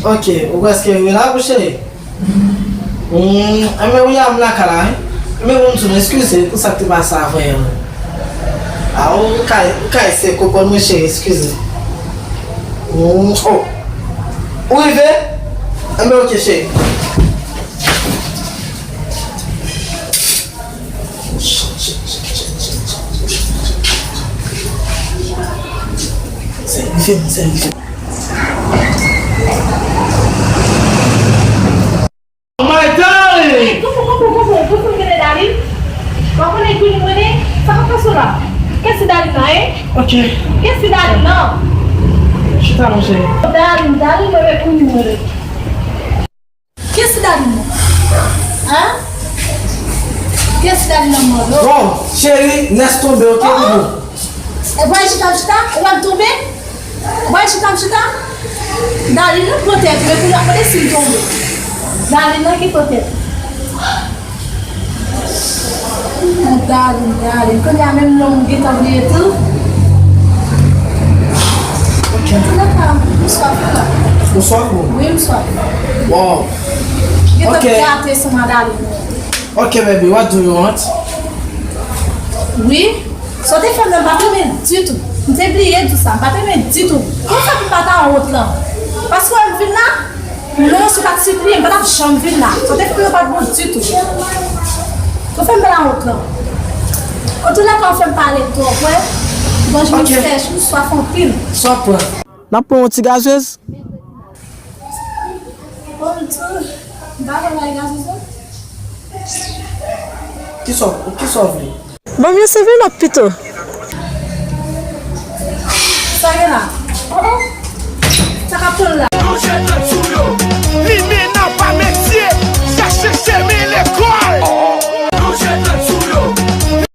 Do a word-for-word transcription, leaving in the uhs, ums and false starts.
Ok, ou prèske rive la, wi, cheri? Hmm, enben, wi, a, m lakay la, wi. Enben, bon, m di w, eskize pou sa k te pase avan yè. A, ou ka, ou ka eseye konprann mwen, cheri, eskize. Hmm, oh. Ou rive? Enben, ok, cheri. Sèvi fè m, sèvi fè m. My darling! Hey, konpon, konpon, konpon, konpon, rele Darline. W ap konnen ki moun rele? Sa k ap pase w la? Kiyès se Darline nan, en? Ok. Kiyès se Darline nan? Chita non, cheri. Darline, Darline, mwen wè ki moun rele. Kiyès se Darline nan? Hein? Kiyès se Darline nan, mwen? Bon, cheri, lès tonbe, ok, boubou? E bwè chita, chita, ou pral tonbe? Bwè chita, chita. Darline nan pran tèt, men pou l ap mande si l tonbe. Darline nan ki pran tèt. Darline, Darline, kounye a menm non m gentan bliye tou. Ok. Antouka, m swaf la. Ou swaf, bon? Wi, m swaf. Wow. Gentan gate san Darline. Ok, baby, what do you want? Wi. Sa w te fè m nan, m pa t renmen ditou. M te bliye di w sa, m pa t renmen ditou. Kòman fè pou m pa ta wont lan? Paske m vin la, non, si w pa t sipliye, m pa t ap janm vin la. Sa w te fè m nan pa t bon ditou. Ou fè m ta wont lan. Antoulèka, ou fè m pale twòp, wè. Gòj mwen sèch, m swaf anpil. Sa w ap pran? N ap pran yon ti gazez? Bon, m tou, m pa pran gazez, non. Kisa w, kisa w vle? Ban m yon seven up pito. Sa gen la? Oh, oh. Sa k ap tann la?